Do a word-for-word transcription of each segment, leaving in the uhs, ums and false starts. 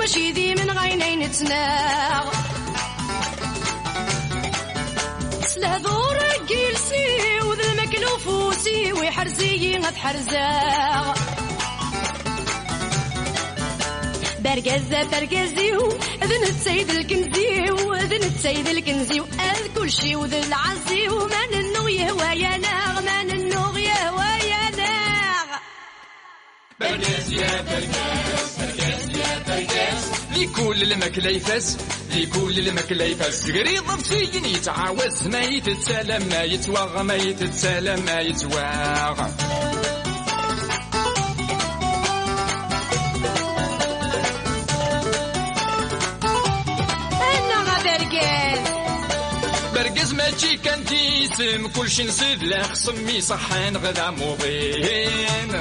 Mačči d imenɣayen ay nettnaɣ. S lehdur n yiles-iw d lmakla ufus-iw iḥrez-iyi ad ḥerzeɣ. Bergaz a bergaz-iw, d netta i d lkenz-iw, d netta i d lkenz-iw, ad kulci-w d lɛaz-iw, ma nennuɣ yehwa-yaneɣ, ma nennuɣ yehwa-yaneɣ. Bergaz ya bergaz, bergaz ya bergaz. Di kul lmakla ifaz, di kul lmakla ifaz. Deg iḍebsiyen yettɛawaz, ma yettett alamma yettwaɣ, ma yettett alamma yettwaɣ. Annaɣ a bergaz! Bergaz mačči kan d isem, kulci nsid la xsem iṣeḥḥan ɣ d amuḍin.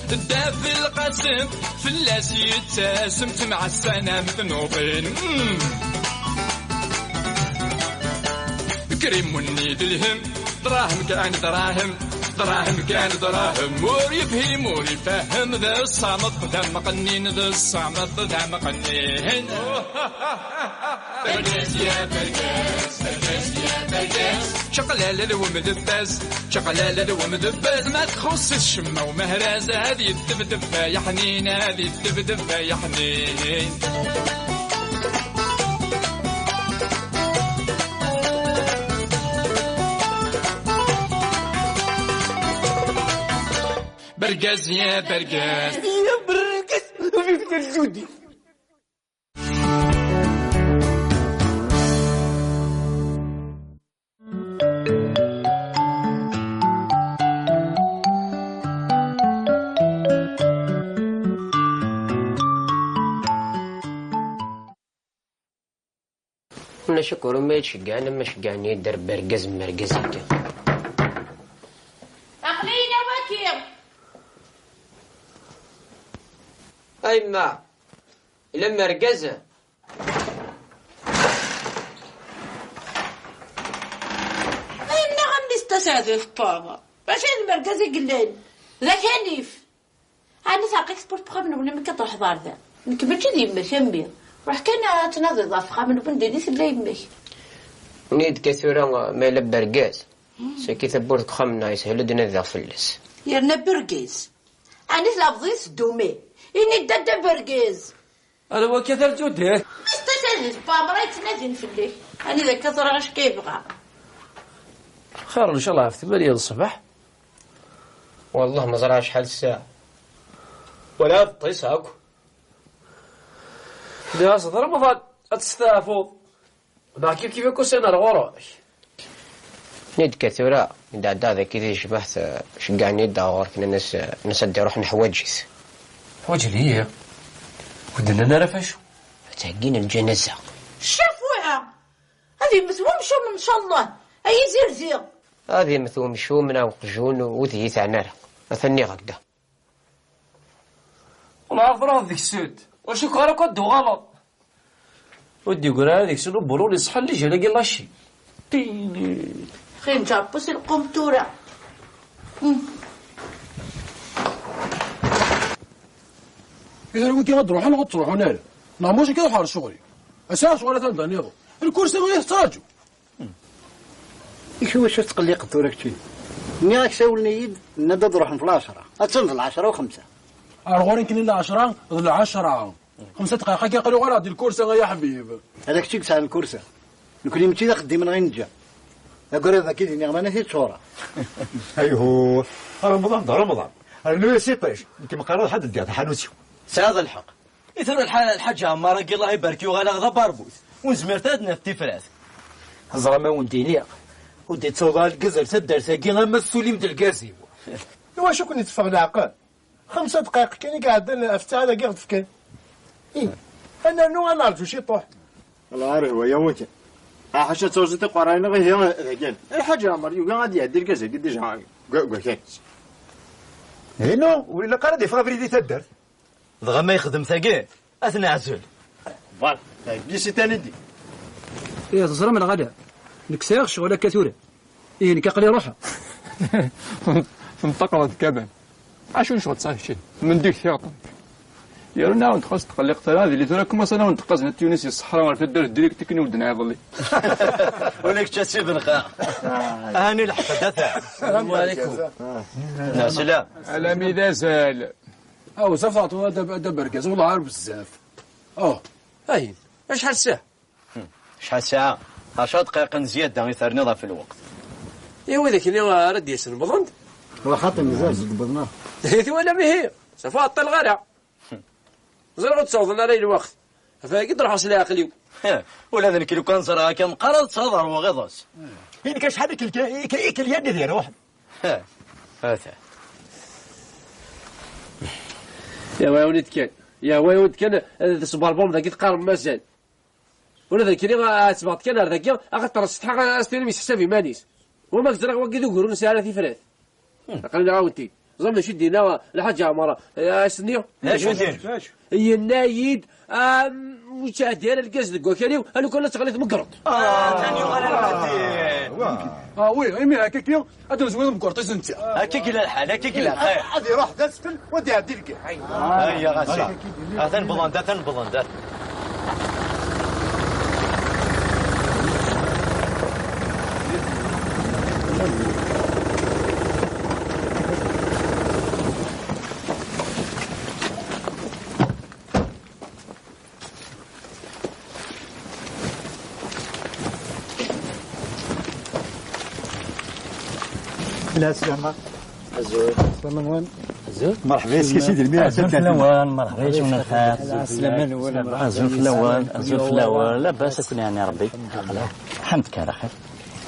Dda Belqasem fell-as yettasem, ttemɛassan am tnuḍin. Mm. Krimunni d lhem, drahem kan drahem, drahem kan drahem. Ur yefhim, ur ifehhem, d ṣṣameṭ d amqennin, d ṣṣameṭ d amqennin. Bergaz ya bergaz, bergaz ya bergaz. Čaqlala d wemdebbaz, čaqlala d wemdebbaz. Ma txuṣṣ-it ccemma umehraz, ad yeddebdeb ay aḥnin, ad yeddebdeb ay aḥnin. Bergaz ya bergaz. Ya bergaz, vive le Judi. Ulac akk ur ma yettceggiɛen am ma ceggɛen yedder bergaz mergaz akka. Aql-iyi awaki. A yemma, yella mergaz? Ay nneɣ a mmi-s d taseɛdit ṭṭuɛḍa. Mačči d mergaz i yellan. D akanif. Ɛni teɛreq-ak tewwurt n uxxam-nwen imi akka truḥeḍ ɣer da? Nekk mačči d yemma-k a mmi. Ruḥ kan ad tnadiḍ ɣef uxxam-nwen, din i tella yemma-k. Ini-d kan tura ma yella bergaz. Saki tawwurt deg uxxam-nneɣ yeshel ad nadiɣ fell-as. Yerna bergaz. Ɛni tleɛbeḍ-iyi s ddumi? Ini-d dadda bergaz. Ala wakka tarǧuḍ-ih. Isṭiṣ ad d-tewwa ɛemṛa yettnadin fell-ak. Anida akka ẓriɣ acku yebɣa. Xir ncallah ɣef tmanya n ṣṣbeḥ. Wallah ma ẓriɣ acḥal ssaɛa. Wala ad ṭṭiṣ akk. Nniɣ-as d Remḍan, ad testeɛfuḍ. Neɣ kif kif akk ussan ar ɣur-k. Nid-ka tura, i d-ɛeddaɣ dagi di tejmaɛt, eh, ceggɛen-iyi-d ɣur-k, nnan-as, eh, nnan-as ad d-iruḥ neḥwaǧ-it. Ḥwaǧen-iyi? Ur d-nnan ara f acu? Ad ttheggin lǧanaza. Ccaf wiha! Ad yemmet wemcum, ncallah! Ay izirzi! Ad yemmet wemcum neɣ uqjun, ur d-iyi-tɛen ara. Atan nniɣ-ak-d. Ur ɛarf ara ad deg-sent. Ur cukkeɣ ara akk ad d-uɣaleḍ. Ur d-yegri ara deg-sen ubulun iṣeḥḥan lijal-agi laci. Xi nǧerbu si lqum tura. I tura wigi ad d-ruḥen neɣ ad ttruḥun ara? Neɣ mačči akka ad ruḥeɣ ɣer ccɣel-iw? Ass-a ccɣel atan da nniḍen. Lkursi i tettṛaǧu. I kečč wacu tettqelliqeḍ tura kečči? Nniɣ-ak sawlen-iyi-d, nnan-d ad ruḥen f lɛecṛa. Attan d lɛecṛa u xemsa. Ar ɣur-i nekkni lɛecṛa d lɛecṛa. Xemsa dqayeq akka aql-i uɣaleɣ di lkursa ay aḥbib. Ala kečč i yesɛan lkursa. Nekkni mačči d axeddim-nneɣ i neǧǧa. Agrad-agi d iniɣman a t-ittṣura. Ayhuh, Remḍan d Remḍan. Rnu-yas iṭij. Nekk meqqar ad ḥedd ddiɣ taḥanut-iw. Tesɛiḍ lḥeqq. I tura lḥal a Lḥaǧ Ɛemmar-agi, Allah ibarek, yuɣal-aɣ d abarbut. Ur nezmir ara ad naf tifrat. Teẓram a wen-d-iniɣ, ur d-ittaweḍ ara lgaz ar taddart-agi ama tessulim-d lgaz-iw. Iwacu ken-iteffeɣ leɛqel? Xemsa dqayeq kan i iɛeddan ɣef ttaɛa dagi i ɣ-d-fkan. Ih, ad nernu ad nerǧu ciṭuḥ. Lɛar hwa ya wakken. Aḥaca d tawẓi tiqerrayen ihi dagi. Lḥaǧ Ɛmer yugi ad iɛeddi lgaz-agi déjà deg, deg wakal. Inu, ur ilaq ara ad iffeɣ abrid i taddart. Dɣa ma yexdem tagi, ad t-neɛzel. Voilà, tagi si tanidi. Ih, teẓram neɣ ala? Nekk sɛiɣ ccɣel akka tura. Ih, nekk aql-i ruḥeɣ. Tenṭaqeḍ-d kaban. Acu n ccɣel tesɛiḍ kečči? Mendik tiɣeṭṭen. Yerna ur d-xas tqelliqt ara, ad yili tura kumaṣan ad wen-d-qqazen At Yunis i ṣṣeḥra ɣer taddart direct akken i wen-d-nɛiḍelli. Ula kečč a Si Belxir. Ɛni lḥeqq a data? Asallam ɛlikum. Ɛla mi d azal. Aw, Safaṭ, a da, a da bergaz, wellah ar bezzaf. Oh. Ay, acḥal ssaɛa? Acḥal ssaɛa? Ɛecra dqayeq n zzyada i terniḍ ɣef lweqt. I widak-nni ara d-yasen, wwḍen-d? Wa xaṭi, mazal ur d-wwḍen ara. Twalam ihi? Safaṭ, ṭṭaleɣ ara. Ẓriɣ ur d-ttawḍen ara i lweqt. Ɣef wagi d-ruḥeɣ s leɛqel-iw. Ula d nekk lukan ẓriɣ akka meqqar ad ttawḍeɣ ɣer waɣiḍ-is. Hinka acḥal ikel-, ik-, ikelyan i d-iruḥen. Ata. Yehwa-yawen-d kan. Yehwa-yawen-d kan, eh, tesberbum dagi teqqarem mazal. Ula d nekkini, ah, ad sbeɣ kan ar dagi, axaṭer ssetḥaɣ ad s-tinim yesseḥsab iman-is. Wama ẓriɣ wagi d ugur ur nesɛi ara tifrat. Aql-aneɣ-awen-t-id. Ẓem d acu i d-yenna Lḥaǧ Ɛmer, eh, ass-nni? D acu din? Yenna-yi-d, ah, ur ttɛeddi ara lgaz deg wakal-iw, a lukan ad teɣli tmeggreḍt. Ah, atan yuɣal ar ɣer din. Ah, oui, imi akka-ki, ad nezwi amgerṭ-is netta. Akka i yella lḥal, akka i yella lḥal. Ad iruḥ d asfel, u ad iɛeddi lgaz. Ayya, ɣas. Atan wwḍen-d, atan wwḍen-d. Lɛeslama. Azul. Lɛeslama-nwen. Azul. Merḥba, yes-k a sidi lmir. Azul fell-awen, merḥba, yes-wen lxir. Lɛeslama-nwen. Azul fell-awen, azul fell-awen. Labas akk, yeɛni Rebbi. Ḥemdek ɛla xir.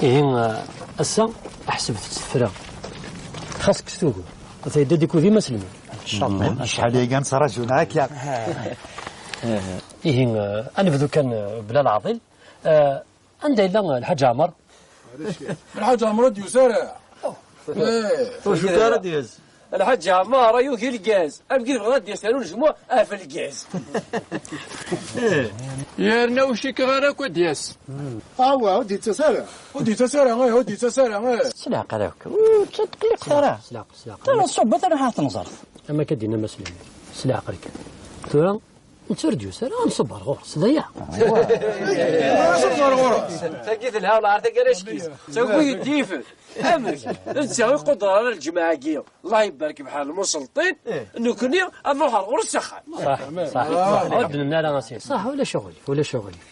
Ihi, eh, ass-a, ḥesbet-tt tefra. Xas kkset ugur. Ata yedda-d ikud-im aselmi. Acḥal ay gan ttṛajun akka. Ihi, eh, ad nebdu kan, eh, bla leɛḍil. Eh, anda yella Lḥaǧ Ɛmer? Lḥaǧ Ɛmer ur d-yusi ara. Eh. Ur cukkeɣ ara ad d-yas. Lḥaǧ Ɛmer, ay ugi lgaz. Amek i tebɣiḍ ad d-yas, ternu lejmuɛ ɣef lgaz. Yerna ur cikkeɣ ara akk ad d-yas. Awa, ur d-yettas ara. Ur d-yettas ara, eh, ur d-yettas ara, eh. S leɛqel akk. Ur ttqelliqet ara. S leɛqel, s leɛqel. Tara ṣṣuba, tara ḥaṛ tenẓert. Am akka d-yenna Mass Lehni. S leɛqel kan. Tura, netta ur d-yusi ara, ad nṣubb ɣer ɣur-s, d aya. Nṣubb ɣer ɣur-s. Tagi telha, wala ar tagi ara cekkiz. Tagi d-yifen. Amek? D netta i iqudren ara lǧemɛa-agi. Allah ibarek bḥal lmuselṭin. Nekkni ad nruḥ ɣer ɣur-s s axxam. Ṣaḥ, ṣaḥ. Ur d-nenna ara a Si. Ṣaḥ, ulac aɣilif, ulac aɣilif.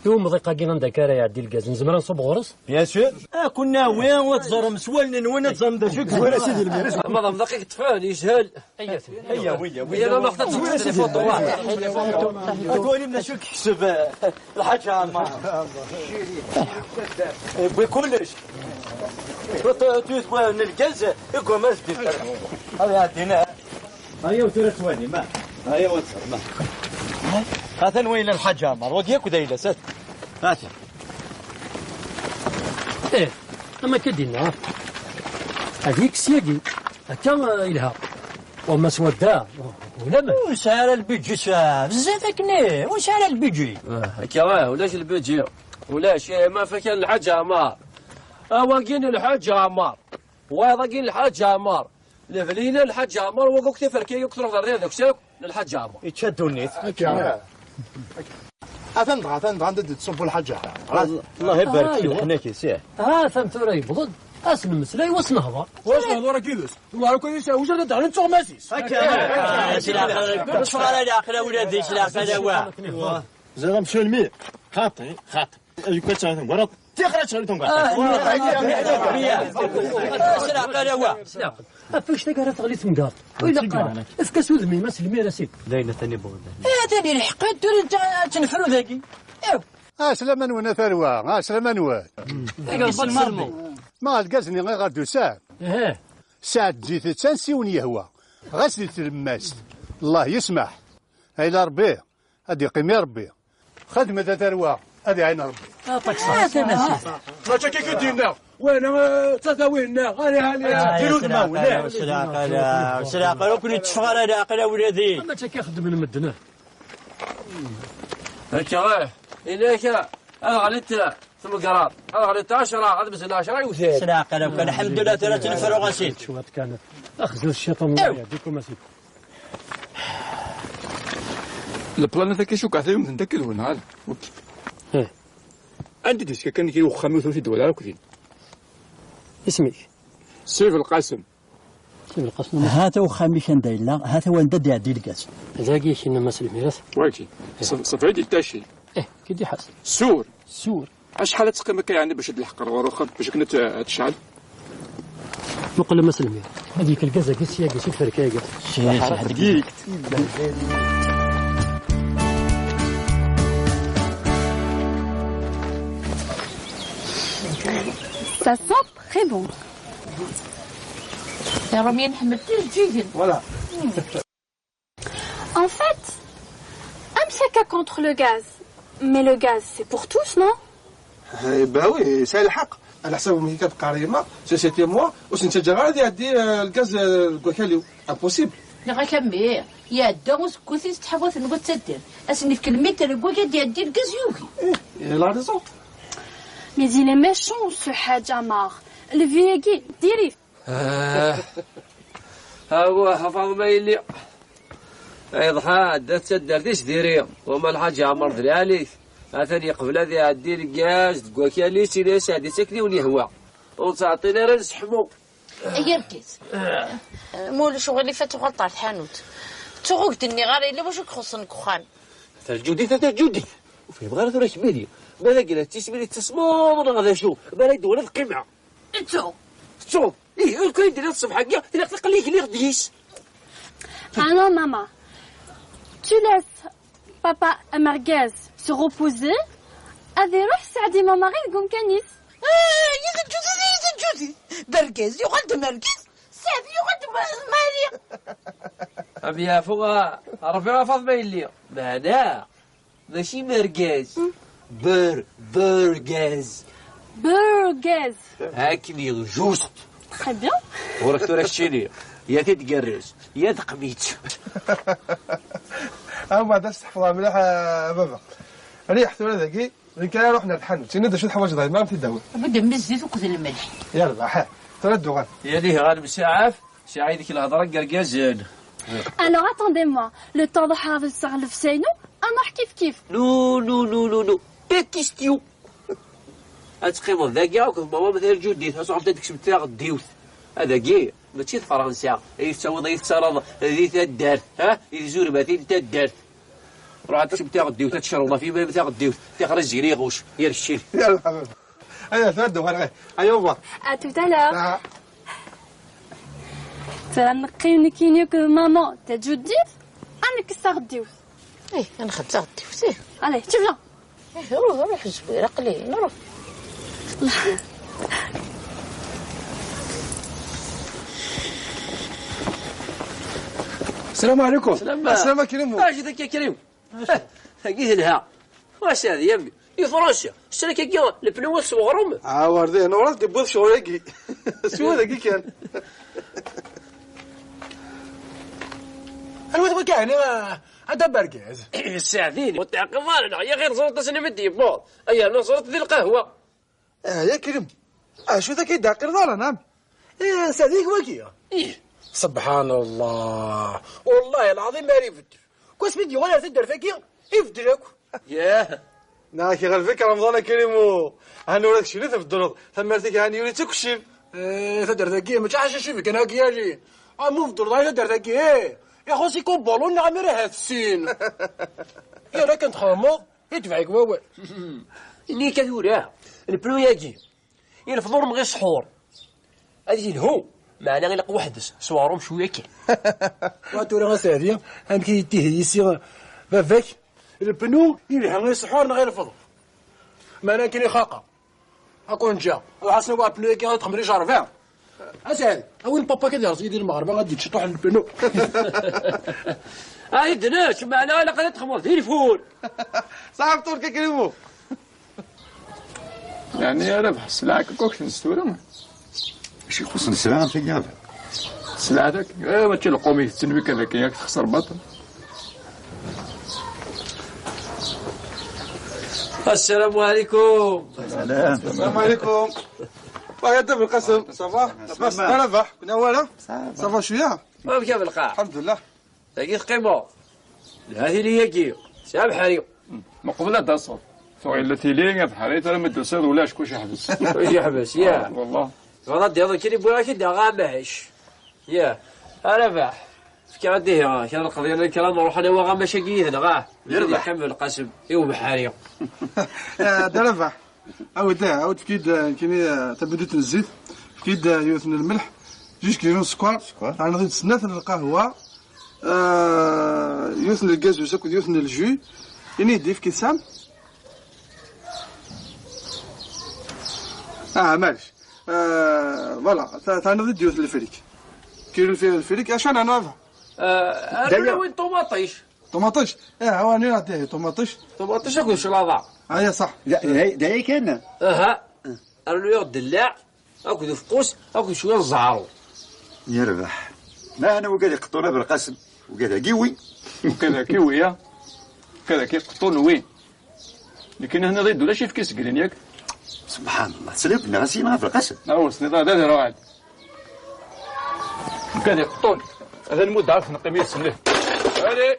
I umḍiq-agi anda akka ara iɛeddi lgaz, nezmer ad nṣubb ɣur-s? Bien sûr. Ad ken-nawi, ad teẓrem s wallen-nwen, ad teẓrem d acu i yezmer. Ma d amḍiq i yeṭṭfen, yeshel. Ayya, wi, wi. Yal amḍiq ad teṭṭfeḍ tilifuṭu. Ad twalim d acu i yekseb, eh, Lḥaǧ Ɛmer. Yewwi kullec. Tuyt n lgaz, i yugam ad d-ifer. Ad iɛeddi, nah. Aya tura ttwalim, ma. Aya wa ttwalim, ma. Atan wa yella Lḥaǧ Ɛmer, wagi akk d ayla-s, atan. Atan. Eh, am akka d-yenna. Ad yekkes yagi. Akka, eh, yelha. Wama swadda, ulamek. Ur nesɛi ara lbidju s-, bezzaf akken, eh, ur nesɛi ara lbidju. Ah, akka, ah, ulac lbidju. Ulac, eh, ma fakan Lḥaǧ Ɛmer. Ah, wagi n Lḥaǧ Ɛmer. Wayeḍ-agi n Lḥaǧ Ɛmer. Lehna n Lḥaǧ Ɛmer, wagi akk tiferka akk truḥ ɣer dagi, d akk n Lḥaǧ Ɛmer. Yečča ddunit. Akka. Atan dɣa, atan dɣa, anda d-tettṣubbu Lḥaǧ Ɛmer. Allah ibarek. Ah, fi leḥnak-is, ih. Ah, atan tura yewweḍ-d. Ad s-nemmeslay, wa s-nehḍer. Wa s-nehḍer, akka yid-s. Wa akk yis-, wissen ad d-ɛlin tuɣmas-is. Akka. Ur tteffeɣ ara leɛqel a wladi, s leɛqel a wa. Ẓriɣ amsur-nni. Xaṭi, xaṭi. Yuka ttɣalit n gwarat. Tixra ttɣalit n gwarat. Ah, s leɛqel a wa. S leɛqel. Ɣef wannect-agi ara teɣli temgerḍt. Ur ilaq ara. Efk-as udem-im, a Selmi, a Sidi. D ayen atan ibɣu. Eh, atan ilḥeq, tura ad tt-nefru dagi. Iw. Ah, slama-nwen a tarwa, ah, slama-nwen. Eg s lmermu. Ma argaz-nni i ɣer d-usan? Ih. Sɛeddi-t-tt ansi wen-yehwa. Ɣas di tlemmast. Allah yesmaḥ. Ayla Rebbi. Ad d-iqqim i Rebbi. Xedmet a tarwa, ad iɛin Rebbi. Ah, taksert. Ah, tamassit. Mačči akka i d-yenna. Wena, eh, d tatawin-nneɣ. Ali, ali, ah, ali. Tirut ma wena. S leɛqel, s leɛqel, ur ken-itteffeɣ ara leɛqel a wladi. Mačči akka i xeddmen medden, ah. Akka, eh, ilak, ad ɣlint tmegraḍ, ad ɣlint ɛecra, ad mzen ɛecra iwtal. S leɛqel, akk, lḥemdullah, tura ad tt-nefru, a Sidi. Cwiṭ kan. Axzut cciṭan, Iw. Yehdikum, a Sidi. Leplanat akka cukkeɣ tayumt n dakk d wenɣal. Ih. Anda d-yeska kan kra uxxam-iw ur t-id-wala ara akk din? Isem-ik? Sif Lqasem. Sif Lqasem. Hata uxxam-ik anda yella, hata wanda d-iɛeddi lgaz. Dagi i k-yenna Mass Lmirat. Wagi. Ṣef-, ṣefɛid ittaci. Ih, ki d-iḥas. Sur. Sur. Acḥal ad teqqim akka yeɛni bac ad d-lḥeqq ɣur uxxam, bac akken ad t-, ad tecɛel? Muqel a Mass Lmirat. Ad yekk lgaz-agi syagi, si tferka-agi. Ça sent très bon. Voilà. En fait, amek akka contre le gaz? Mais le gaz, c'est pour tous, non? Eh ben oui, c'est le حق. على حسب ما كتقاريما، société moi، واش انت جا غادي يعدي، آه، الغاز، آه، كوكاليو؟ Impossible. Nniɣ-ak a mmi, iɛedda useggas-is tḥawat n wattaddar. Asen-ifk lmitr n waya ad iɛeddi lgaz yugi. Eh, il a raison. Mais il est méchant, ce Hadj Amar. Le vieux-agi, diri. Ah. Awa, a Faḍma yelli. Iḍḥa, ɛedda d taddart-is diri. Wama lḥaǧ Ɛmer d lɛali-t. Atan yeqbel ad iɛeddi lgaz deg wakal-is, ini-as ɛeddi-tt akken i wen-yehwa. Ur ttɛeṭṭil ara ad nseḥmu. Ay argaz. Ma ulac uɣilif ad tuɣaleḍ ɣer tḥanut. Ttuɣ ur k-d-nniɣ ara yella wacu i k-ixuṣṣen deg uxxam. Ata Ǧudit, ata Ǧudit. Ur fhimeɣ ara tura kemmini. Ma d agla d tismin i tettasmeḍ neɣ d acu? Ma ara d-wala d qima. Ttuɣ. Ttuɣ. Ih, ur kan d-tenniḍ ṣṣbeḥ-agi, tilaq taqelli gliɣ deg-s. Ah non, maman. Tu laisses papa amergaz se reposer. Ad iruḥ sseɛdi mama ɣer deg umkan-is. Ah, ya d Ǧudit, ya d Ǧudit. D argaz, yuɣal d amergaz. Sseɛdi yuɣal d ma-, Mari. Am yeɛfu, a Ṛebbi, a Faḍma yelli. Meɛna, mačči mergaz. Hmm. Ber-, bergaz. Bergaz. Akken i juste. Très bien. Ɣur-k tura keččini, ya tigerrez, ya teqmitt. Ama d as-tḥefḍeḍ mliḥ, a baba. Riḥ tura dagi, d nekk ara ruḥen ar tḥanut. Ini-d acu teḥwaǧeḍ, a yemma, am t-id-awiḍ. Abud am zzit akked lmelḥ. Yerbeḥ, tura ad d-uɣal. Yali ɣer msaɛaf. Sɛid-ik lhedra n yergazen. Alors, attendez-moi. Le temps ad ḥerzeɣ llebsa-inu, ad nruḥ kif kif. Non, non, non, non, non. Pas question. Ad teqqimeḍ dagi akked mama ma terǧu ddit, ad truḥemt ad teksem taɣeddiwt. Adagi, mačči d Fransa, i tettawiḍ, i tettarraḍ di taddart, ha? I tzurbatin n taddart. Ruḥ ad teksem taɣeddiwt, ad tecreḍ ɣef yiman-im taɣeddiwt, tixer a zzin iɣuc, yir ccil. Yerbeḥ a baba. Aya, tura ad d-uɣaleɣ. Aya, au revoir. À tout à l'heure. Ah. Tura neqqim nekkini akked maman, taǧuddit, ad nekkes taɣeddiwt. Ih, ad nexdem taɣeddiwt, ih. Allez, tu viens. Ih, ruḥ, ruḥ, Zwir, aql-i, nruḥ. السلام عليكم. سلام. السلام عليكم. اش ذاك يا كريم؟ Tagi telha. Wa Saɛdi, a mmi. Di Fransa, ssrak-agi, lepneu s uɣrum. Ah, Werdiya, newweḍ-d yewweḍ ccɣel-agi. Siwa dagi kan. Anwa d wagi, ɛni, a, a d abergaz? Saɛdi, ur teɛqileḍ ara, neɣ ya ɣir ẓriḍ ass-nni mi d-yewweḍ. Ay, yerna ẓriḍ di lqahwa. Ah, ya Krim. Acu d akka i d-ɛqileḍ ara, neɣ? Eh, Saɛdi, wagi. Ih. Subḥan Allah. Wallahi lɛaḍim ara ibeddel. Kwas mi d-yuɣal ar taddart-agi, ibeddel akk. Yah. Neɣ iɣleb-ik Remḍan a Krim u han ur ak-cili tbeddleḍ. Tamart-ik han yuli d takcim. Eh, taddart-agi, mačči ḥaca cib kan akk yali. Am ubeddleḍ ay taddart-agi, eh. Ixuṣ-ik ubulun neɣ amir ahat sin. Yerra kan txedmeḍ. Itbeɛ-ik wawal. Ini-k a tura, lpnu-yagi, ilfeḍ ur mɣi ṣḥur. Ad yelhu, meɛna ilaq weḥd-s, s uɣrum cwiya kan. Wa tura a Saɛdi, amek i yettihi yis-i baba-k? Lpnu ilha i ṣḥur neɣ ilfeḍ? Meɛna akken ixaqa. Akun ǧǧa. Ruḥ-asen wa apnu-agi ad txemmel ijerba. A Saɛid, awi-n papa-k ad yerẓ yid-i lmeɣreb, ad d-yečč ṭuḥ n lpnu. Ay d-nečč, meɛna ilaq ad txemmel di lfur. Saɛid ṭul kakrimo. Yeɛni ara bḥes lɛak akk kens tura. Acu ixuṣṣen sselɛa am tagi? Sselɛa-agi, eh, mačči lqum i tetten wi kan akka, yak texṣer baṭel. السلام عليكم. السلام. السلام عليكم. واه يا دب القاسم، ça va؟ Ça va؟ كنا ولا؟ Ça va شوية؟ ما بكى بالقاع. الحمد لله. تاكي تقيمو. Lha tili-agi, tesɛa abeḥri. Meqbel ad d-taseḍ. Tuɣ yella tili, abeḥri, tura ma d-tusiḍ ulac, kullec yeḥbes. Kullec yeḥbes, ya. Wallah. Tebɣiḍ ad d-yaḍ akken i wwiɣ-ak-id aɣamac. Ya. A Rabaḥ. Fkiɣ-d ihi kra n lqeḍyan, kra nruḥ ad nawi aɣamac-agi yid-neɣ, ah. Yerbeḥ. Yeqqim Belqasem i ubeḥri. Eh, d Rabaḥ. Awid, ah, awid, fki-d, eh, kini, eh, tabudut n zzit, fki-d, eh, yiwet n lmelḥ, juj kilo n sskeṛ, sskeṛ. Terniḍ-id snat n lqahwa, eh, yiwet n lgazus akked yiwet n lju. Ini-d, ifki-d Sam. Ah, maɛlic. Eh, voilà, ta-, terniḍ-id yiwet n lfrik. Kilo n lfi-, lfrik, acu ara nernu? Eh, d aya. Rnu win ṭumaṭic. Ṭumaṭic? Eh, awani rah tihi, ṭumaṭic. Ṭumaṭic akked claḍa. Aya, ṣaḥ. D, d, d aya kan? Aha. Rnu-yaɣ ddellaɛ, akked ufeqqus, akked cwiya n ẓẓɛru. Yerbeḥ. Ma ana wigad iqeṭṭun a Belqasem, wigad-agi wi. Wigad-agi wi, ya. Wigad-agi iqeṭṭun wi. Nekkini tenniḍ-iyi-d ulac ifki seg Linyag. Subḥan Allah, tesliḍ neɣ a s-yenɣa Belqasem? Awer tesliḍ, ad ad iruɛad. Wigad iqeṭṭun. Ad nmudd ɛad neqqim yid-sen lih. Allez.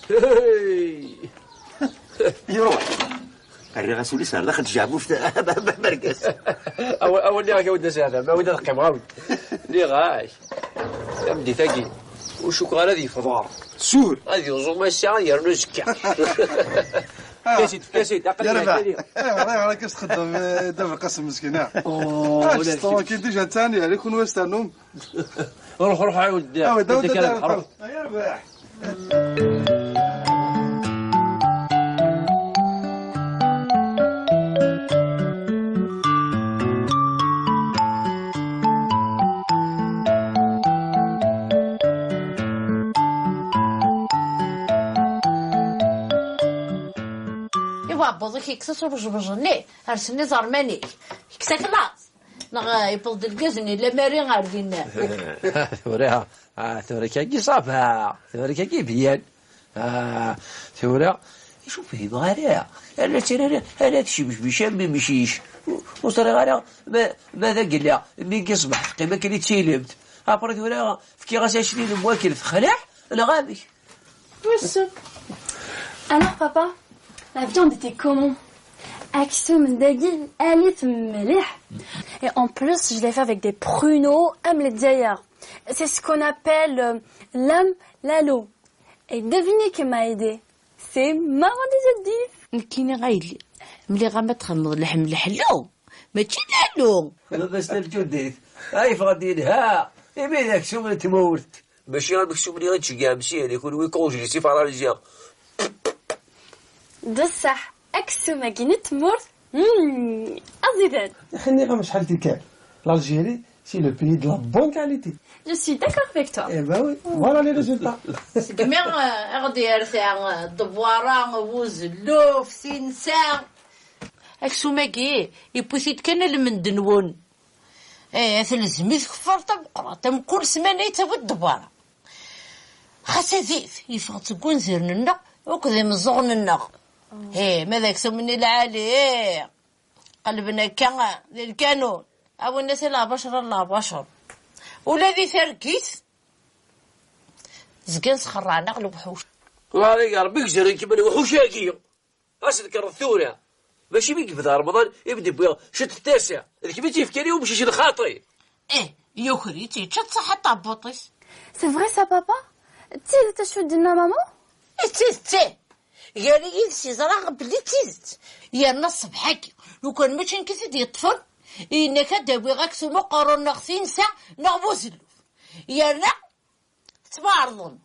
Hey. Iruḥ. Rriɣ-as ul-is ar daxel n tjeɛbubt, berkas. Awa-, awa nniɣ-ak a wid n aseɛdam, a wid ad qqimeɣ, a wid. Nniɣ-ak. Tameddit-agi, ur cukkeɣ ara ad yefḍer. Sûr. Ad yuẓum ass-a, ad yernu azekka. Efk-as-id, efk-as-id, aql-i Yerbeḥ. Hatan. Ayɣer, ayɣer akka s-txeddem, eh, Dda Belqasem meskin, ah? Oh, ah, ulac. Ttṛankil déjà ttani, ala kunwi s-ternum. Ruḥ, ruḥ, ɛiwed. Ah, oui, donc, donc, donc, ruḥ. Iwa, ɛebbuḍ-ik yekkes-as ubejbej-nni, rsen iẓerman-ik. Yekkes-ak laẓ. Neɣ, eh, yewweḍ-d lgaz-nni, lamari ar din. Tura, ah, tura kagi ça va. Tura kagi byan. Ah, tura, icuff yebɣa ara. Ala tirara, ala tcebcbic am imcic. Ur, ur ẓriɣ ara ma, ma d agella, mi yella ṣṣbeḥ teqqim akken i d-tilimt. Après tura, fkiɣ-as aclil n wakal texleɛ, neɣ amek? Wissen. Alors, papa, la viande était comment? Aksum dagi, alit mliḥ. Et en plus, je l'ai fait avec des pruneaux am Lezzayer. C'est ce qu'on appelle, euh, l'âme lalo. Et devinez qui m'a aidé? C'est maman de Jadis. Nekkini a yelli, mliɣ-am ad txedmeḍ leḥm leḥlu, mačči lalo. Baba-s n Lǧudit, ay yeffeɣ-d yelha, imi d aksum n tmurt. Mačči am aksum-nni i d-tceggɛem syin, i kunwi, congelés s ifaṛansiyen. D ṣṣeḥ, aksum-agi n tmurt, mm, aẓidan. Nniɣ-am acḥal tikkal, l'Algérie, c'est le pays de la bonne qualité. Je suis d'accord avec toi. Eh ben oui, voilà les résultats. Segmi, eh, i ɣ-d-yerta, eh, ddewwara, buzelluf, tinsa. Aksum-agi, yewwi-t-id kan lmend-nwen. Eh, telzem-it keffaṛ tameqqrant, am kul ssmana yettawi-d ddebara. Xas adif, yeffeɣ-d seg wanzaren-nneɣ akked imeẓẓuɣen-nneɣ. Eh, ma d aksum-nni lɛali, eh, qelben akka d lkanun. Awin-as i lɛabacer a lɛabacer. Ula di targit, zgan sxerrɛen-aɣ lewḥuc. Ɣer-i Rebbi gezren-kem lewḥuc-agi. Ad tnekreḍ tura. Mačči mi yebda Remḍan i m-d-wwiɣ ciṭ n tasa. D kemm i tt-yefkan i umcic n xaṭi. Eh, yuker-itt, yečča-tt ṣaḥa ṭabbuṭ-is. C'est vrai ça, papa? D tidet acu i d-tenna maman? Eh, d tidet, eh. Gar-i yid-s yeẓra belli d tidet. Yerna ṣṣbeḥ-agi, lukan mačči nekk i t-id-yeṭṭfen, yenna-k ad d-awiɣ aksum uqerru neɣ tinsa neɣ buzelluf. Yerna Tettwaɛerḍem.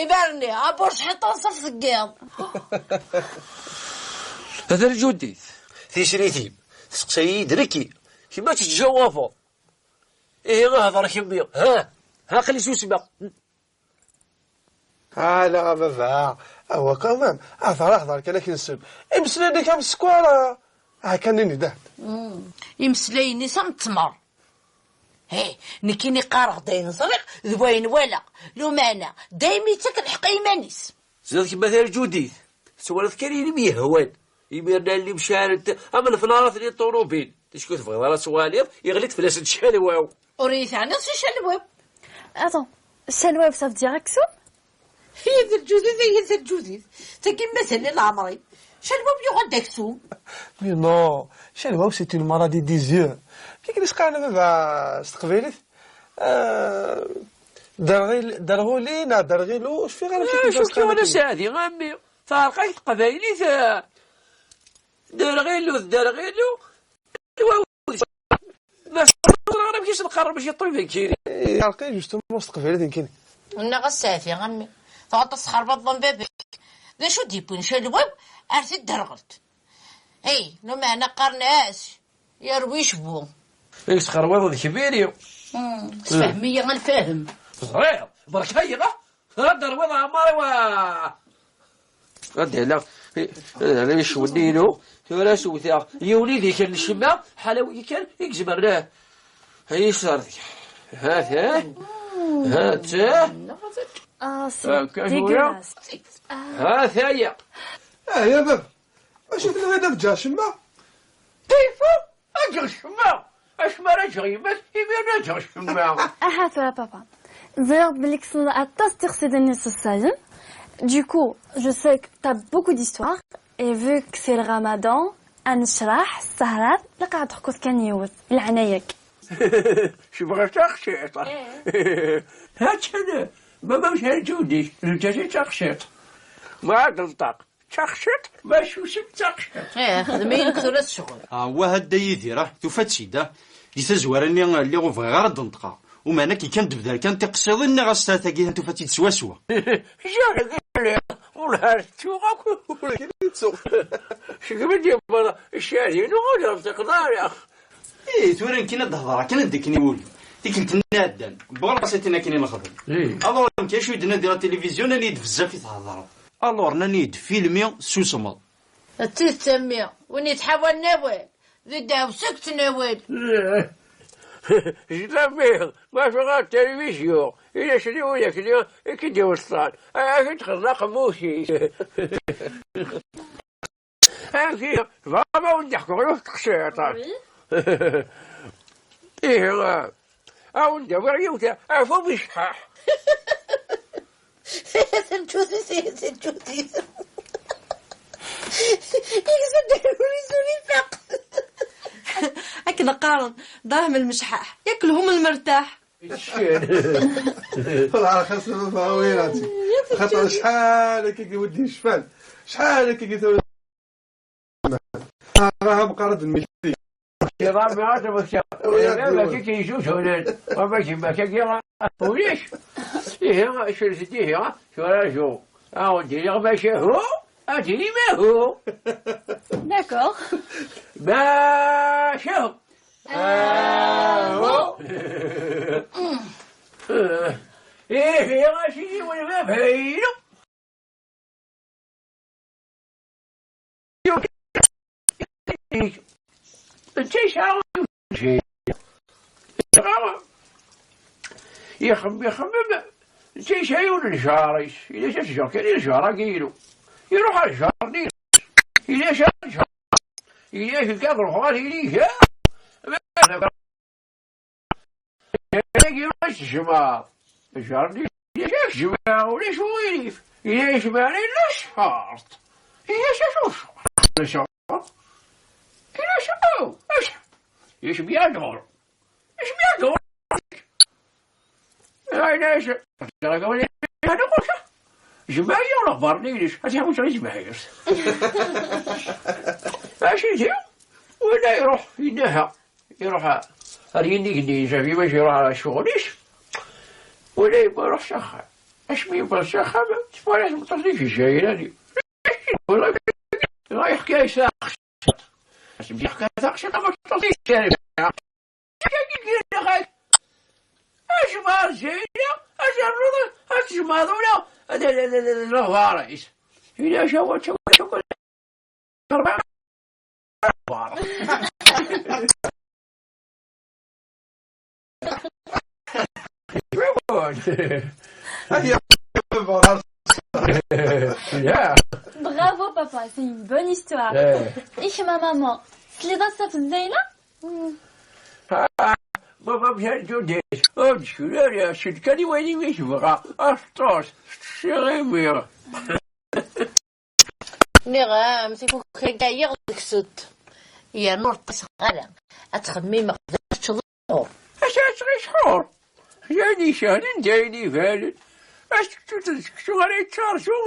Imir-nni, abur tḥiṭ anṣuf deg yiḍ. Ata lǧudit. Tislit-im, testeqsa-yi-d nekki. Kemm ad tettjawabed. Ihi hder kemmi. Ha? Aql-i susmeɣ. Ala a baba, awa quand même, hder, hder kan akken ssem. Imeslayen-ik am sskeṛ, ah, kan ini-d. Imeslayen-is am ttmer. He, nekkini qqareɣ-d ayen ẓriɣ d wayen walaɣ. Lumeɛna, daymi yettak lḥeqq i yiman-is. Zdat kemm a Tarǧudit, tettwaliḍ kan ayen i m-yehwan. Imiren allen-im carent am lefnaṛat n ṭuṛubil. Ticki ur tebɣiḍ ara ad twaliḍ, yeɣli-d fell-asen ccḥalwaw. Ur iyi-teɛniḍ si ccalwab. Attends, ccalwab, ça veut dire aksum? Hi d lǧudit, hi d lǧudit. Tagi mazal i leɛmer-i. Calwab yuɣal d aksum. Mais non, Calwab, c'est une maladie des yeux. Kif i s-qqaren a baba s teqbaylit? Euh, derɣil-, derɣuli neɣ derɣilu, ur cfiɣ ara acu i s-qqaren. Acu-k tura a Saɛdi, a mmi? Teɛreq-ak teqbaylit, eh, derɣilu d derɣilu. Maca ur ẓriɣ ara amek i s-neqqar mačči ṭṭbib nekkini. Yeɛreq-iyi justement s teqbaylit nekkini. Nniɣ-as Saɛdi, a mmi, tɣeṭṭeḍ tesxerbaḍeḍ am baba-k. D acu d-yewwin Calwab ar tidderɣelt? Hey, lameɛna qqaren-as yerwi cbu. I tesxerwiḍeḍ d kbiri. Hmm, sefhem-iyi a lfahem. Ẓriɣ, berka-yi, ha? Ad d-terwiḍ ɛemmar-iw, a. Ad d-hleɣ, ad d-hleɣ icewwel-inu, tura as-wteɣ yiwen i d-ikren ccemma, ḥala wigi kan i izemren, eh, ad yi-sserdeɣ. Ha-t-ah, ha-t-ah. Ah, c'est dégueulasse. Ha-t-aya. Ah, ya baba, acu tenwiḍ ad ǧǧeɣ ccemma? Kayfa? Ad ǧǧeɣ ccemma? Acimi ara ǧǧeɣ yemma-k, imir ad ǧǧeɣ ccemma? Aha tura, papa. Ẓriɣ belli tessneḍ aṭas tiqsiḍin iṣeṣṣayen. Du coup, je sais que t'as beaucoup d'histoires. Et vu que c'est le ramadan, ad necreḥ ssehrat, laqaɛ ad teḥkuḍ kan yiwet, leɛnaya-k. Cebɣa taqciṭ. Eh. Ha-tt-an, baba-m tɛeǧǧew-d-ik, neǧǧa-t-id taqciṭ. Ma ad d-tenṭeq. D taqciṭ, ma susem d taqciṭ. Eh, xdem-iyi nekk tura s ccɣel. Ah, wah a Dda Yidir, ah, tufa-tt-id, ah. Di tazwara-nni, lliɣ ur bɣiɣ ara ad d-neṭqeɣ. Umeɛna akken kan d-tebder kan tiqsiḍin, nniɣ-as tagi tufa-tt-id swaswa. Ziɣ dagi lliɣ, wellah ar tettuɣ akk. Ur k-id-ttuɣ. Segmi d-yewweḍ ccɛad-inu, ur d-nṭiqeḍ ara. Ih, tura nekkini ad d-hedreɣ kan anda akken i wuli. Tikkelt-nni iɛeddan, wwiɣ laṣiṭ-in akken i nexdem. Ih. Alors, nekk acu i d-nadiɣ atilyivizyu, nnan-iyi-d bezzaf i thedreḍ. Alors, nnan-iyi-d filmi, susmeḍ. D tidet a mmi, win yettḥawalen awal, d ddeɛwessu i yettnawal. Jlammi, ma tuɣal tilivizyu, ulac ni ula kni i k-id-iweṣṣan, ad k-id-xeḍen aqemmuc-is. Amek, tebɣam ad wen-d-ḥkuɣ yiwet teqsiṭ? Oui. Ihi, ad wen-d-awiɣ yiwet ɣef umecḥaḥ. Teǧǧut-it, teǧǧut-it. Yegzem-d ur yezun ifaq. Akken qqaren, dṛahem lmecḥaḥ, yak lhum lmertaḥ. Wallah, xas ma fawirati. Xaṭer acḥal akka i waddi yecfan. Acḥal akka i tura. Abraham qara-d lmekti. Iḍ-a mi ara tmekta. Ula d Iḍ-a mi ara tmekta. Kiki yejujunen. Wama gima kaki ulac. Ihi, cret-d ihi, tura ju. Awen-d-iniɣ macahu, ad d-tini mahu. D'accord. Macahu. Ahu. Ihi, a sidi, win baba-inu. Netta yesɛa yiwen n lǧil. Yexmem, yexmem, netta yesɛa yiwen n lǧar-is. Yella s-, ad ǧǧeɣ kan i lǧar-agi-inu. Iruḥ ar lǧar-nni. Yella s-, ad ǧǧeɣ. Yella s-, ad ruḥeɣ ad iliga. Yagi ur s-tejmaɛ. Jerni, yagi jmaɛ, ulac uɣilif. Yella yejmaɛ, yella ccerṭ. Yella s-, acu ccerṭ? Yella ccerṭ? Yella s-, aw, acu? Yecbi adur. Yecbi adur. Ay, la, yecbi adur. Jmaɛ, yella ɣer berni, yella s-, ad iḥuss ɣer jmaɛ. Acu d-, wala iruḥ, yenna-ha. Iruḥ ar yinig-nni yezɛef imac iruḥ ar ccɣel-is. Wala yewwa iruḥ s axxam. Asmi yewweḍ s axxam, twala tmeṭṭut-nni tejja-yi nani. Wala, dɣa yeḥka-yas taqsiṭ. Asmi yeḥka taqsiṭ, tmeṭṭut-nni tejja-yi. Acemma ar Zayla, ad ternuḍ, ad tjemɛeḍ ula, ad, ad, ad, ad, ad, lehḍar-is. Yella acu, acu, acu, Bravo, papa, c'est une bonne histoire. Eh. I kemm a maman, tesliḍ-as ɣef Zayla? Ah, baba msal ǧudis. Ur d-kra ara, sel kan i wayen i tebɣa. Aṭas, s tessiɣimi. Nniɣ-am, tifukal ɛyiɣ deg-sent. Yerna ur ṭṭiseɣ ara. Ad ttxemmimeɣ d acu teččeḍ. Acu ad tɣic ḥur? Yan isehlen d ayen ibanen. Aseksu d seksu ara yettarzu,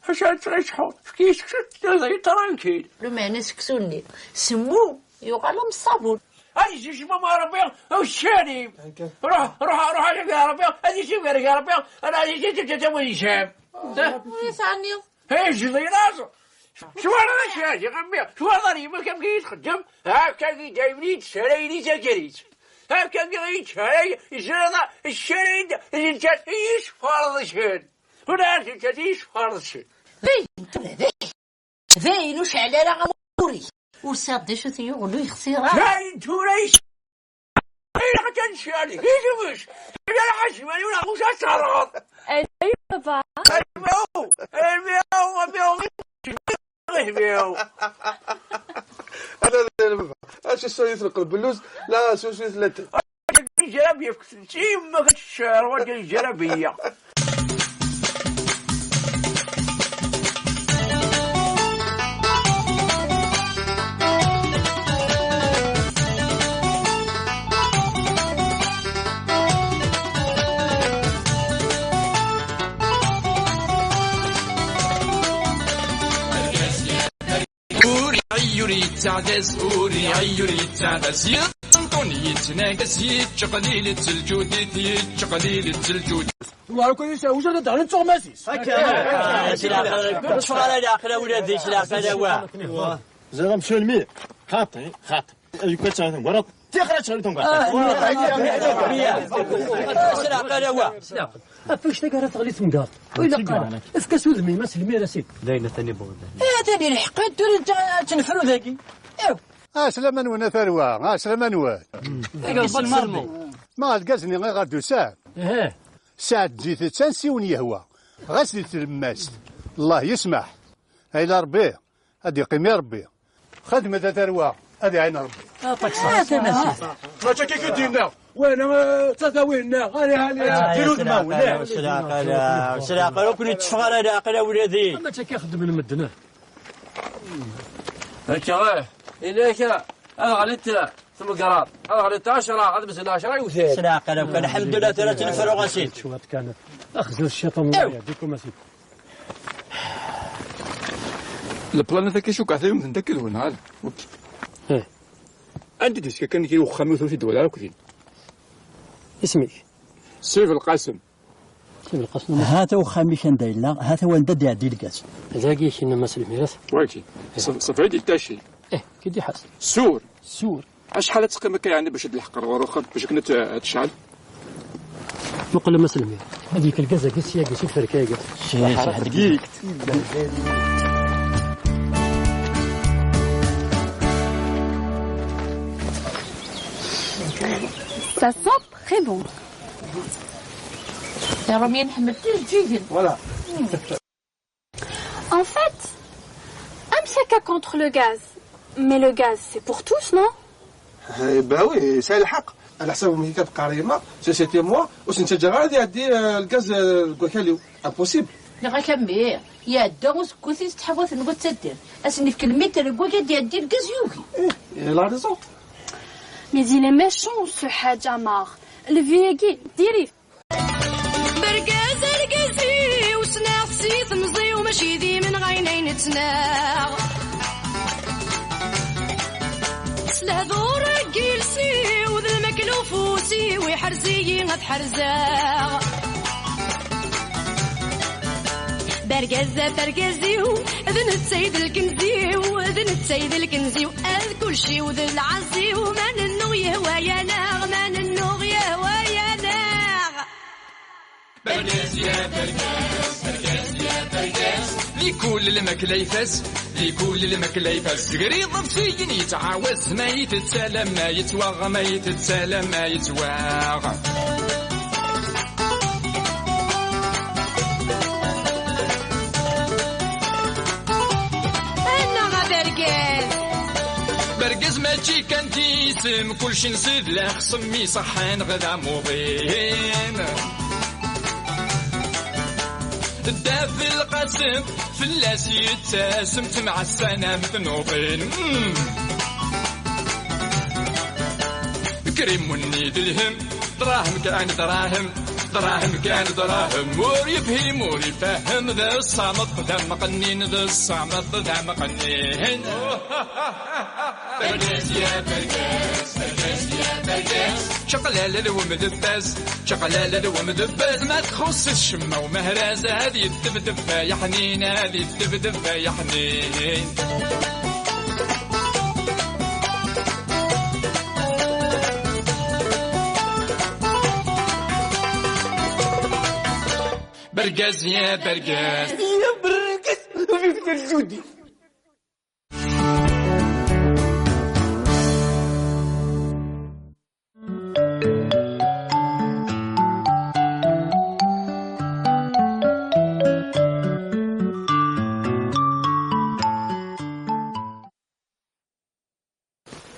acu ad tɣic ḥur? Efk-iyi seksu d trankil. Lumeɛna seksu-nni semmu yuɣal am ṣṣabun. Ad yezzi cmam a Ṛebbi, a uccanim. Ruḥ, ruḥ, ruḥ, a Ṛebbi, ad yezzi gar a Ṛebbi, ad yezzi cmam. Ur yesɛanniḍ. Hey, jdilaẓ! Twalaḍ acu-agi, a mmi? Twalaḍ ar yemma-k amek i yi-txeddem? Akka-gi daymen i yi-d-ssarayen i tagrit. Akka-gi i yi-d-ssaray, ẓriḍ, ssarayen-d, d nettat i yi-sferḍcen. Ula d nettat i yi-sferḍcen. Dayen, tura, dayen. Dayen, ur ceɛl ara amur-ik. Ur sɛiɣ d acu t-yuɣen, ur yexsir ara. Dayen, tura, is- Ilaq ad ncali, yezweǧ. Ila lḥaǧ, ma yura, ɣuc ad terɣeḍ. Ay, baba. Almiw, almiw, almiw, almiw. Ala, ala, ala, baba. Acu s-yut lqelb lluz, la, acu s-yut latay. Jarabi, yefk-tt i yemma-k ad teccer, wagi jarabi-ya. Ur iɛeyyu, ur yettaɛdaz, ur iɛeyyu, ur yettaɛdaz. Yeṭṭenṭun, yettnagas, yettqelil, tteljudit, yettqelil, tteljudit. War akk yesɛa ujar ad d-ɣlin d tuɣmas-is. Akka. Ur teffeɣ ara leɛqel a wladi, s leɛqel a wa. Ẓriɣ amcum-nni xaṭi, xaṭi. Yuka ttɛawaten, wara tixra ttɛawaten, wara. S leɛqel a wa. Ɣef wannect-agi ara teɣli temgerḍt. Ur ilaq ara. Efk-as udem-im, a s lmir, a sidi. D ayen atan ibɣu. Eh, atan ilḥeq, tura ad tt-nefru dagi. Iw. Ah, slama-nwen a tarwa, ah, slama-nwen. Agi s lmarmu. Ma argaz-nni i ɣer d-usan? Ih. Sɛeddi-t-tt ansi wen-yehwa. Ɣas di tlemmast. Allah yesmaḥ. Ayla Rebbi, ad d-iqqim i Rebbi. Xedmet a tarwa, ad iɛin Rebbi. Ah, taksert. Ah, tamassit. Mačči akka i k-id-yenna. Wala, eh, d tatawin-nneɣ, ala, ala. Ah, di ludma, wala. S leɛqel, s leɛqel, ur ken-itteffeɣ ara leɛqel, a wladi. Mačči akka i xeddmen medden, ah. Akka, eh, ila akka, ad ɣlint tmegraḍ, ad ɣlint ɛecra, ad mzen ɛecra iwtal. S leɛqel, akk, lḥemdullah, tura ad tt-nefru, a sidi. Cwiṭ kan. Axzut cciṭan, Iw. Yeɛdikum, a sidi. Leplanat akka cukkeɣ tayumt n dakk d wenhal. Eh. Anda i d-yeska kan kra uxxam-iw tura ur t-id-wala ara akk din? Isem-ik? Sib Lqasem. Sib Lqasem. Hata uxxam-ik anda yella, hata wanda d-iɛeddi lgaz. Dagi i k-yenna Mass Lmirat. Wagi. Ṣef-, ṣefɛid ittaci. Eh, ki d-iḥas. Sur. Sur. Acḥal ad teqqim akka yeɛni bac ad d-lḥeqeɣ ɣur uxxam, bac akken ad t-, ad tecɛel? Muqel a Mass Lmirat. Ad yekk lgaz-agi syagi, si tferka-agi. Ça sent très bon. Voilà. En fait, amek akka contre le gaz? Mais le gaz, c'est pour tous, non? Eh ben oui, c'est le حق. على حسب ما كتقارينا، société moi، واش انت جا غادي يعدي، آه، الغاز، آه، ديك اليوم؟ Impossible. Nniɣ-ak a mmi, iɛedda useggas i s-tḥawaten n wattaddar. Ad sen-nefk lmitr n waya ad d-iɛeddi lgaz yugi. Eh, il a raison. Mais il est méchant, ce Hadj Amar. Lvi-agi, diri. Bergaz argaz-iw, ssneɣ-t si temẓi-w, mačči d imenɣi ayen ay nettnaɣ. S lehdur n yiles-iw, d lmakla ufus-iw, iḥrez-iyi ad ḥerzeɣ. Bergaz ɣef argaz-iw, d netta i d lkenz-iw, d netta i d lkenz-iw, ad kulci-w d lɛaz-iw, ma nennuɣ yehwa-yaneɣ, ma nennuɣ yehwa-yaneɣ. Bergaz ya bergaz, bergaz ya bergaz. Di kul lmakla ifaz, di kul lmakla ifaz. Zegriḍ ɣef tiyin yettɛawaz, ma yettett alamma yettwaɣ, ma yettett alamma yettwaɣ. Annaɣ a bergaz! Bergaz mačči kan d Sem kulci nzid la xsem iṣaḥḥan ɣ d amuḍin. Dda Belqasem fell-as yettasem, ttemɛassan am tnuḍin. Mm. Krimunni d lhem, dṛahem kan dṛahem, dṛahem kan dṛahem. Ur yefhim, ur ifehhem, d ṣṣameṭ d ameqqnin, d ṣṣameṭ d ameqqnin. Bergaz ya bergaz, bergaz ya bergaz. Čaqlala d wemdebbaz, čaqlala d wemdebbaz. Ma txuṣṣ-it ccemma umehraz, ad yeddebdeb ay aḥnin, ad yeddebdeb ay aḥnin. Bergaz ya bergaz. Ya bergaz, vive le Judi.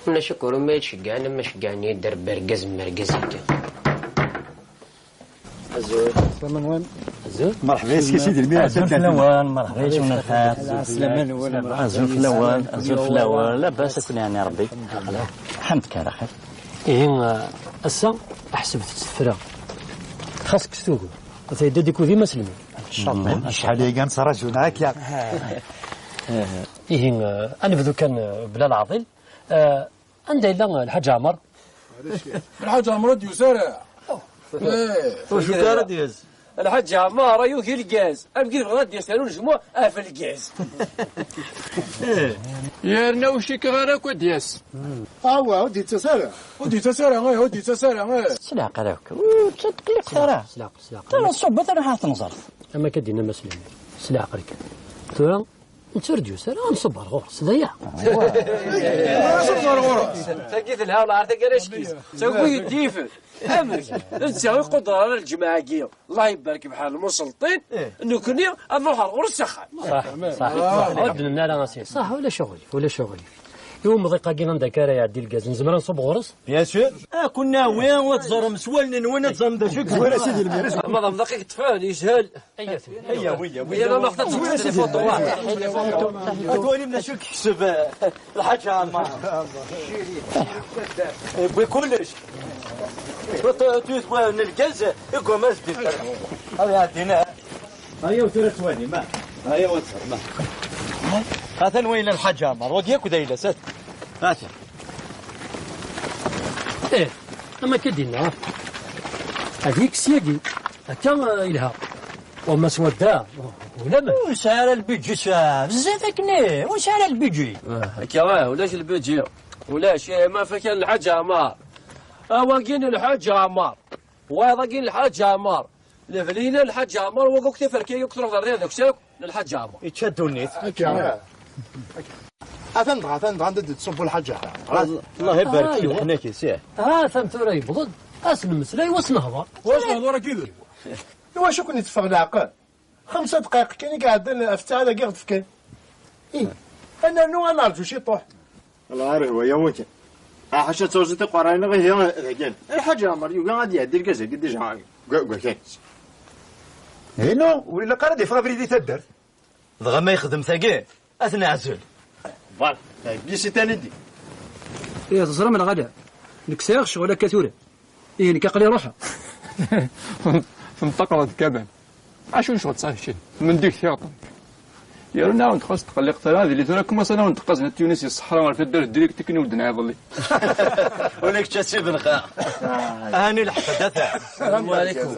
Ulac akk ur ma yettceggiɛen am ma ceggɛen yedder bergaz mergaz akka. Azul. Azul. Merḥba yes-k a sidi lmir. Azul fell-awen, merḥba yes-wen lxir. Azul fell-awen, azul fell-awen. Labas akk, yeɛni Rebbi. Ḥemdek ala xir. Ihi, ass-a, ḥesbet-tt tefra. Xas kkes tugu. Ata yedda-d ikudi Mass Lmir. Acḥal aya nettṛaju akka. Ihi, ad nebdu kan, bla leɛḍil. Anda yella Lḥaǧ Ɛmer? Lḥaǧ Ɛmer ur d-yusi ara. Eh. Ur cukkeɣ ara d-yas. Lḥaǧ Ɛmer, ay ugi lgaz. Amek i tebɣiḍ ad d-yas, ternu lejmuɛ ɣef lgaz. Yerna ur cikkeɣ ara akk ad d-yas. Awa, ur d-yettas ara. Ur d-yettas ara, eh, ur d-yettas ara, eh. S leɛqel akk. Ur ttqelliqet ara. S leɛqel, s leɛqel. Tara ṣṣuba, tara ḥaɛet nẓert. Am akka d-yenna Mass Lmir. S leɛqel kan. Tura, netta ur d-yusi ara, ad nṣubber ɣur-s, d aya. Ad nṣubber ɣur-s. Tagi telha, wala tagi ara ckiz. Tagi yeddif. Amek? D netta i iquder ara lǧemɛa-agi. Allah ibarek bḥal lmuselṭin. Nekni ad nruḥ ar ɣur-s s axxam. Ṣaḥ, ṣaḥ. Ur d-nenna ara a sidi. Ṣaḥ, ulac aɣilif, ulac aɣilif. I umḍiq-agi anda akka ara iɛeddi lgaz, nezmer ad nṣubb ɣur-s? Bien sûr. Ad ken-nawi, ad teẓrem s wallen-nwen, ad teẓrem d acu i yezmer. Ma d amḍiq i yeṭṭfen, yeshel. Ayya, ayya, ayya. Yal ameɣ taǧǧet les photos. Ad twalim d acu i yekseb, eh, Lḥaǧ Ɛmer. Yewwi kullec. Tuyt n lgaz, igwam ad d-ifer. Ad iɛeddi, ah. Aya tura ttwalim, ah. Aya wa ttfer, ma. Atan wa yella Lḥaǧ Ɛmer, wagi akk d ayla-s, atan. Atan. Eh, am akka d-yenna. Ad yekkes yagi. Akka, eh, yelha. Wamma swadda, ulamek. Ur nesɛi ara lbidju, sɛa bezzaf akken, eh, ur nesɛi ara lbidju. Ah, akka, ah, ulac lbidju. Ulac, eh, ma fakan Lḥaǧ Ɛmer. Ah, wagi n Lḥaǧ Ɛmer. Wayeḍ-agi n Lḥaǧ Ɛmer. Lehbel-ina Lḥaǧ Ɛmer, wagi akk tiferka yakk truḥ ɣer deg akk n Lḥaǧ Ɛmer. Yečča ddunit. Akka. Atan dɣa, atan dɣa, anda d-tettṣubbu Lḥaǧ Ɛmer. Allah ibarek. Ah, iwa. Leḥnak-is, ih. Ah, atan tura yewweḍ-d. Ad s-nemmeslay, wa s-nehḍer. Wa s-nehḍer akid. Iwacu ken-itteffeɣ leɛqel? Xemsa dqayeq kan i iɛeddan ɣef ttɛad-agi i ɣ-d-fkan. Ih, ad nernu ad nerǧu ciṭuḥ. Lɣar ihwa-yawen kan. Ḥaca d tawẓi tiqerrayen ihi dagan. Lḥaǧ Ɛmer yugi ad iɛeddi lgaz-agi dija deg wakal. Inu, ur ilaq ara ad iffeɣ abrid i taddart. Dɣa ma yexdem tagi, ad t-neɛzel. Voilà, tagi si tanidi. Ih, teẓram lɣala. Nekk sɛiɣ ccɣel akka tura. Ihi nekk aql-i ruḥeɣ. Tenṭeqeḍ-d kaman. Acu n ccɣel tesɛiḍ keččini? Mendik tiɣeṭṭen. Yerna-awen-d xas tqelliqt ara, ad yili tura kma sanawen d-qqazen at Yunis i ṣṣeḥra ɣer taddart direct akken i wen-d-nɛiḍelli. Ula kečč a Si Benxa. Ɛni leḥfed ata. Salam alaikum.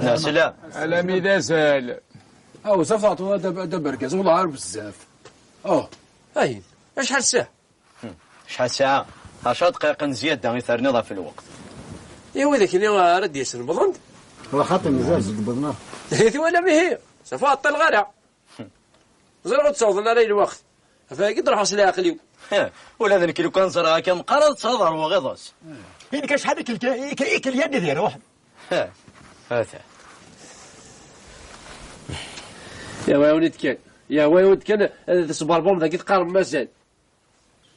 Neɛslam. Alami d azal. Aw, zaf tɛeṭṭuḍ a dda, a dda Bergaz, wellah ar bezzaf. Oh. Ayen, acḥal ssaɛa? Acḥal ssaɛa? Ɛecra dqayeq n zzyada i terniḍ ɣef lweqt. I wid akkenni ara d-yasen, wwḍen-d? Wa xaṭi, mazal zedbḍen. Twalam ihi? Safa ɛeṭṭileɣ ara. Ẓriɣ ur d-ttawḍen ara i lweqt. Ɣef wagi d-ruḥeɣ s leɛqel-iw. Ula d nekk lukan ẓriɣ akka meqqar ad ttadreɣ ɣiḍes. I nekk acḥal i kel-, i kel-, i kelyan ad iruḥen. Ata. Yehwa-yawen-id kan. Yehwa-yawen-id kan, ad tesberbum dagi teqqarem mazal.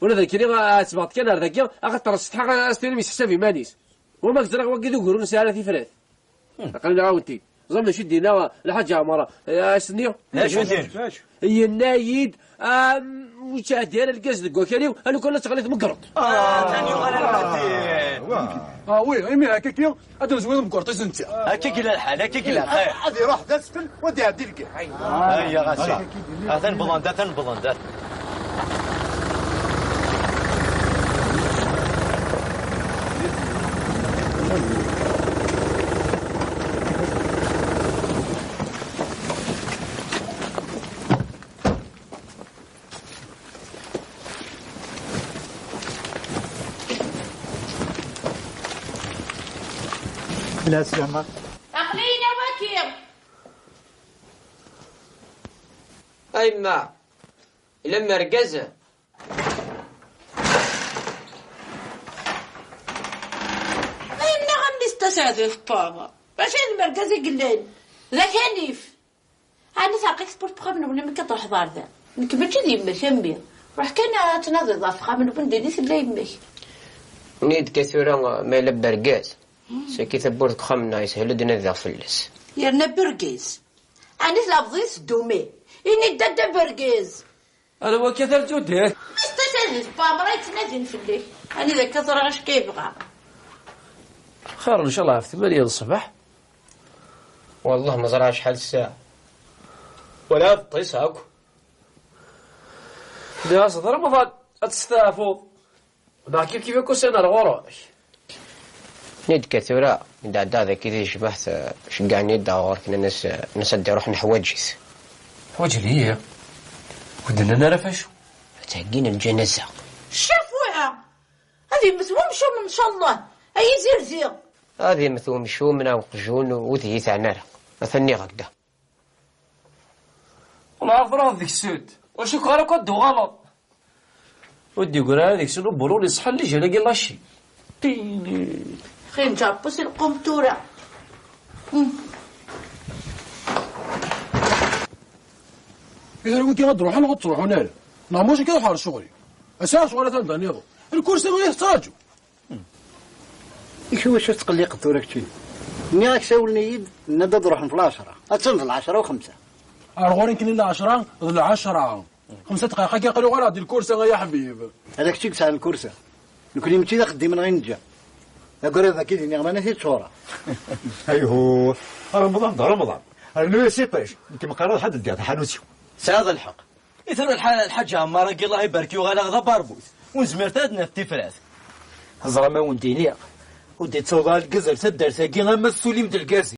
Ula d nekkini, ad tebɣeḍ kan ar dagi, axaṭer setḥa ad s-tinim yesseḥsab iman-is. Wama ẓriɣ wagi d ugur ur nesɛi ara tifrat. Aql-aneɣ-awen-t-id. Ẓem d acu i d-yenna Lḥaǧ Ɛmer, eh, ass-nni? D acu d-yenna? Yenna-yi-d, ah, ur ttɛeddi ara lgaz deg wakal-iw, a lukan ad teɣli tmegreḍt. Ah, tani yuɣal ar Matin. Ah, oui, imi akka-agi, ad d-nezwi tmegreḍt-is netta. Akka i yella lḥal, akka i yella lxir. Ad iruḥ d asfel, u ad iɛeddi lgaz. Ayya, ɣas. Atan bḍan-d, atan bḍan-d. Aql-iyi waki. A yemma, yella mergaz? Ma yenna a mmi-s d taseɛdit n Tom. Mačči d lmergaz i yellan. D akanif. Ɛni teɛreq-ik tewwurt n uxxam-nwen imi akka truḥeḍ ɣer da? Nekk mačči d yemma-k, a mmi. Ruḥ kan ad tnadiḍ ɣef uxxam-nwen, din i tella yemma-k. Ini-d kan tura ma yella bergaz. Saki tawwurt n uxxam-nneɣ yeshel ad nadiɣ fell-as. Yerna bergaz. Ɛni tleɛbeḍ-iyi s ddumi? Ini-d dadda bergaz. Ala wakka tarǧudirt. Mmi-s d taseɛdit n Tom, yettnadin fell-ak. Anida akka ẓriɣ acu akka yebɣa. Xir, ncallah, ɣef tmanya n ṣṣbeḥ. Wallah ma ẓriɣ acḥal ssaɛa. Wala ad ṭṭiseɣ akk. Nniɣ-as d Remḍan, ad testeɛfuḍ. Neɣ kif kif akk ussan ar ɣur-k. Nid-ka tura, mi d-ɛeddaɣ dagi di tejmaɛt, eh, ceggɛen-iyi-d ɣur-k, nnan-as, eh, nnan-as ad d-iruḥ neḥwaǧ-it. Ḥwaǧen-iyi? Ur d-nnan ara f acu? Ad ttheggin lǧanaza. Ccaf wara! Ad yemmet wemcum, ncallah! Ay izirdi! Ad yemmet wemcum neɣ uqjun, ur d-iyi-teɛni ara. Atan nniɣ-ak-d. Wala ad truḥeḍ deg-sent. Ur cukkeɣ ara akk ad d-tuɣaleḍ. Ur d-yeggri ara deg-sen ubulun iṣeḥḥan n lǧal-agi laci. Xi nǧerbu si lqum tura. Ihi wigi ad d-ruḥen neɣ ad ttruḥun ara? Neɣ mačči akka ad ruḥeɣ ar ccɣel-iw? Ass-a ccɣel atan d aniḍen. Lkursa ma yettṛaju. I wacu tettqelliqeḍ tura kečči? Nniɣ-ak sawlen-iyi-d, nnan-d ad ruḥen f lɛecṛa. Attan d lɛecṛa u xemsa. Ar ɣur-i nekkni lɛecṛa d lɛecṛa. Xemsa dqayeq-agi aql-i uɣaleɣ di lkursa, ay aḥbib. Ala kečč i yesɛan lkursa. Nekkni mačči d axeddim-nneɣ i neǧǧa. Agrad-agi d iniɣman ad t-id-tcuṛeɣ. Ayhuh, Remḍan d Remḍan. Rnu-yas iṭij. Nekk meqqar ad ḥedd ddiɣ taḥanut-iw. Tesɛiḍ lḥeqq. I tura lḥal Lḥaǧ Ɛemmar-agi, Allah ibarek, yuɣal-aɣ d abarbut. Ur nezmir ara ad naf tifrat. Teẓram a wen-d-iniɣ, ur d-ittaweḍ ara lgaz ar taddart-agi ama tessulim-d lgaz.